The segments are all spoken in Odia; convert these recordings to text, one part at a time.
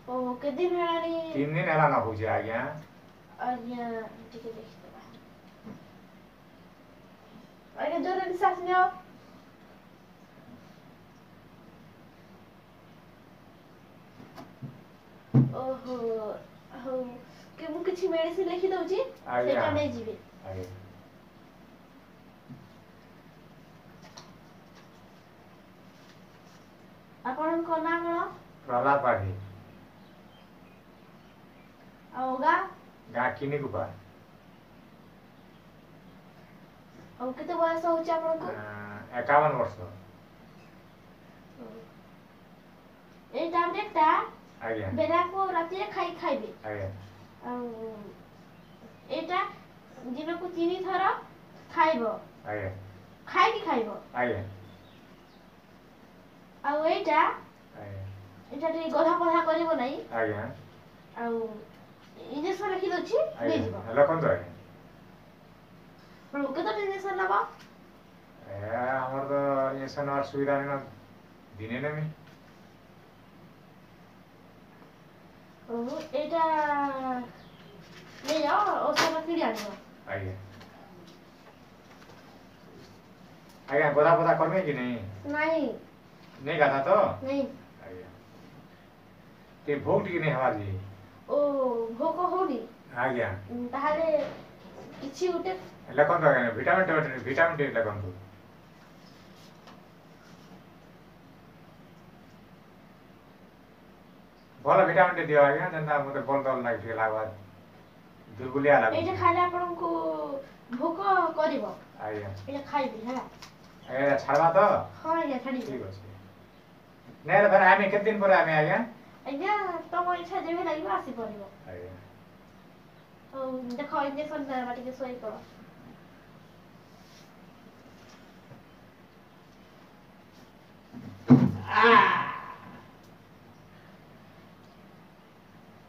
ଓ, କେତେ ଦିନ ହେଲାଣି? 3 ଦିନ ହେଲା ନ ହଉଛେ ଆଜ୍ଞା। ଆଜ୍ଞା, ଟିକେ ଦେଖିଦେବା। ଆଜ୍ଞା, ଜୋରରେ ନିଶ୍ୱାସ ନିଅ। ଓହୋ, ହଉ କି ମୁଁ କିଛି ମେଡିସିନ ଲେଖି ଦଉଛି। ଆଜ୍ଞା। ସେଇଟା ନେଇଯିବେ। ଆଜ୍ଞା। ଆପଣଙ୍କ ନାଁ କଣ? ପ୍ରହ୍ଲାଦ ପାଢୀ। ଆଉ ଗାଁ? ଗାଁ କିନିକୁପା। ଆଉ କେତେ ବୟସ ହଉଛି ଆପଣଙ୍କୁ? 51 ବର୍ଷ। ଏଇ ଟାବଲେଟଟା ଆଜ୍ଞା। ବେଲାକୁ ରାତିରେ ଖାଇବେ। ଆଜ୍ଞା। ଆଉ ଏଇଟା ଦିନକୁ 3 ଥର ଖାଇବ। ଆଜ୍ଞା। ଖାଇକି ଖାଇବ। ଆଜ୍ଞା। ଆଉ ଏଇଟା ଆଜ୍ଞା। ଏଇଟା ଟିକେ ଗଧା ପଧା କରିବ ନାହିଁ। ଆଜ୍ଞା। ଆଉ ଇଞ୍ଜେକ୍ସନ ଲେଖି ଦଉଛି। ଆଜ୍ଞା। ନେଇଯିବ। ଲେଖନ୍ତୁ ଆଜ୍ଞା। ଆପଣ କେତୋଟି ଇଞ୍ଜେକ୍ସନ ନବ? ଏ ଆମର ତ ଇଞ୍ଜେକ୍ସନ ନେବାର ସୁବିଧା ନାଇଁନ, ଦିନେ ନେମି। ହଉ, ଏଇଟା ନେଇଯାଅ, ଔଷଧ କିଣି ଆଣିବ। ଆଜ୍ଞା ଆଜ୍ଞା, ଗଧା ପଧା କରମେ କି ନାଇଁ? ନାଇଁ। ନାଇଁ ଗାଧା ତ? ନାଇଁ। ଆଜ୍ଞା, ଟିକେ ଭୋକ ଟିକେ ନାଇଁ ହେବାର ଯେ। ଓ, ଭୋକ ହଉନି? ଆଜ୍ଞା। ତାହେଲେ କିଛି ଗୋଟେ ଲେଖନ୍ତୁ ଆଜ୍ଞା, ଭିଟାମିନ୍ ଟେ, ଭିଟାମିନ୍ ଟିକେ ଲେଖନ୍ତୁ। ଭଲ ଭିଟାମିନ୍ ଟେ ଦିଅ ଆଜ୍ଞା, ଯେନ୍ତା ମତେ ବଲ୍ ଦଲ୍ ଲାଗି ଟିକେ ଲାଗ୍ବା, ଦୁର୍ବଳିଆ ଏଇଟା ଲାଗୁଛି। ଖାଇଲେ ଆପଣଙ୍କୁ ଭୋକ କରିବ। ଆଜ୍ଞା। ଏଇଟା ଖାଇବି ହେଲା। ଆଜ୍ଞା, ଛାଡ଼ବା ତ? ହଁ ଆଜ୍ଞା, ଛାଡ଼ିବି। ଠିକ ଅଛି। ନାଇଁ, ଫେର ଆମେ କେତେ ଦିନ ପରେ ଆମେ ଆଜ୍ଞା? ଆଜ୍ଞା, ତମ ଇଚ୍ଛା, ଯେବେ ଲାଗିବ ଆସିପାରିବ। ଆଜ୍ଞା। ହଉ, ଦେଖ, ଇଞ୍ଜେକ୍ସନ ଦେବା, ଟିକେ ଶୋଇପଡ଼।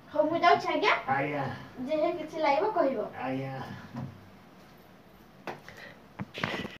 ହଉ, ମୁଁ ଯାଉଛି ଆଜ୍ଞା। ଆଜ୍ଞା। ଯେହେ କିଛି ଲାଗିବ କହିବ। ଆଜ୍ଞା।